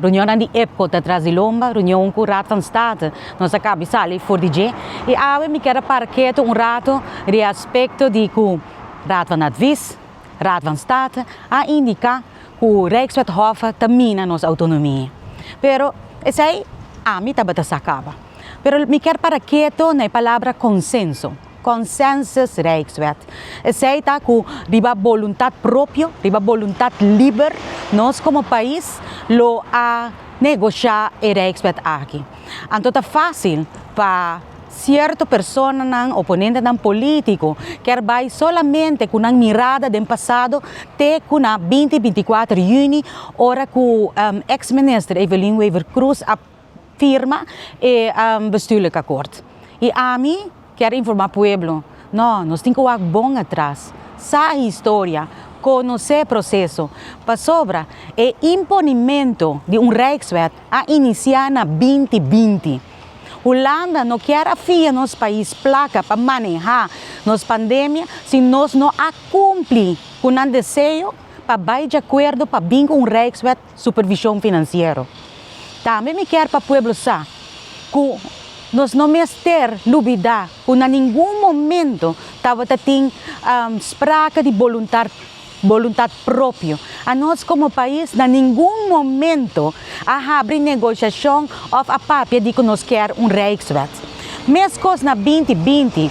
Reunionnan di IPCO ta tras di lomba, reunion ku Raad van State nos a kabi sali for di dje. I awe mi kier a para ketu un rato riba e aspekto di ku Raad van Advies, Raad van State a indiká ku Rijkswet Hof ta mina nos outonomia. Pero esei ami tabata sa kaba. Pero mi kier para ketu na e palabra konsenso, consensus Rijkswet. Esei ta ku riba boluntat propio, riba boluntat liber, nos komo pais lo a negoshá e Rijkswet aki. Anto ta fásil pa sierto personanan, oponentenan polítiko, kier bai solamente ku nan mirada den pasado te ku na binti 24 yüni, ora ku eks minister Evelyn Wever-Croes a firma e bestuurlijk akkoord. I ami kier informá pueblo, no, nos tin ku wak bon atras, sa e historia, konosé e proseso, pasobra e imponimento di un Rijkswet a inisiá na 2020. Hulanda no kier a fia nos pais plaka pa manehá nos pandemia si nos no a kumpli ku nan deseo pa bai di akuerdo pa bin ku un Rijkswet supervishon finansiero. Tambe mi kier pa pueblo sa ku nos no mester lubidá ku na ningun momento tabata tin sprake di boluntat boluntat propio. Anos komo pais na ningun momento a habri negoshashon òf a papia di ku nos kier un Rijkswet. Meskos na 2020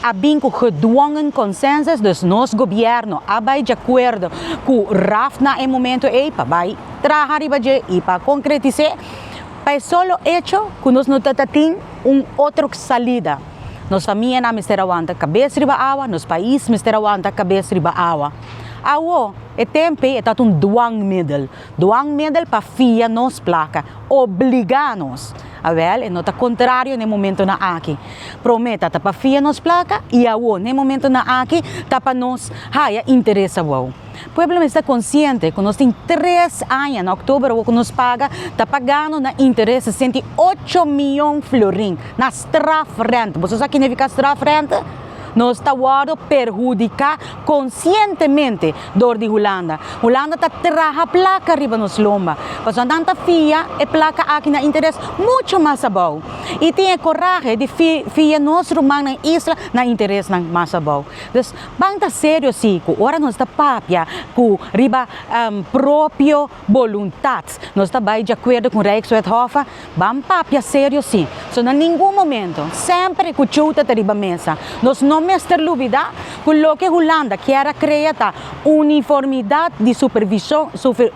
a bin ku gedwongen consensus, dus nos gobièrnu a bai di akuerdo ku RAft na e momento ei pa bai traha riba dje i pa konkretis'é, pa e solo echo ku nos no ta ta tin un otro salida. Nos famianan mester a wanta kabes riba awa, nos pais mester a wanta kabes riba awa. Awo, e tempu ei e tabata un dwangmiddel, dwangmiddel pa fia nos plaka, obligá nos. Awel, e no ta kontrario na e momentonan aki. Promé ta ta pa fia nos plaka i awo na e momentonan aki ta pa nos haya interes abou. Pueblo mester ta konsiente ku nos tin tres aña, na oktober awo ku nos paga, ta pagando na interes 68 mion florin na strafrente. Boso sa kinifiká strafrente? Nos ta wòrdu perhudiká konsientemente dor di Hulanda. Hulanda ta traha plaka riba nos lomba, pasobra nan ta fia e plaka aki na interes mucho mas abou i tin e korahe di fia nos rumannan isla na interesnan mas abou. Dus ban ta serio si ku ora nos ta papia ku riba propio boluntat nos ta bai di akuerdo ku Rijkswet Hof, ban papia serio si. So na ningun momento, semper e kuchuta ta riba mesa. Nos no mester lubida ku loke Hulanda kier a krea ta uniformidat di supervishon,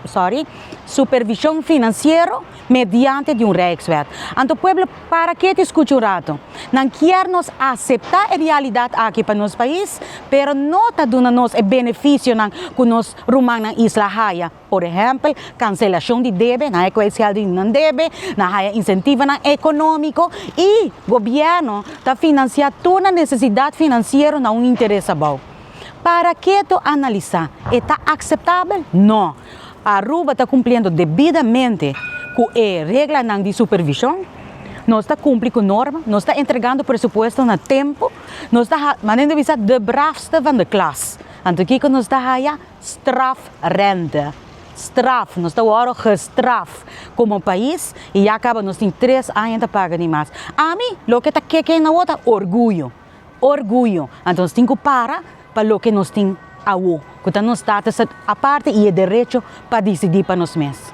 sorry, supervishon finansiero mediante di un Rijkswet. Anto pueblo para ke ta skucha un rato. Nan kier nos aseptá e realidat aki pa nos pais, pero no ta duna nos e benefisionan ku nos rumannan isla haya. Por ehèmpel, kanselashon di debe, nan e kwijtschelden di nan debe, nan haya insentivonan ekonómiko i gobièrnu ta finansiá tur nan nesesidat finansiero na un interes abou. Para ke to analisá? E ta akseptabel? No. Aruba ta kumpliendo debidamente ku e reglanan di supervishon, nos ta kumpli ku norma, nos ta entregando presupuesto na tempu, nos ta, manera di bisa, de braafste van de klas. Anto kiko nos ta haya? Strafrente. Straf. Nos ta wòrdu gestraf komo pais i ya kaba nos tin tres aña ta paga di mas. Ami loke ta keke na wou ta orguyo. Orguyo. Anto nos tin ku para pa loke nos tin awo, ku ta nos status aparte i e derecho pa disidí pa nos mes.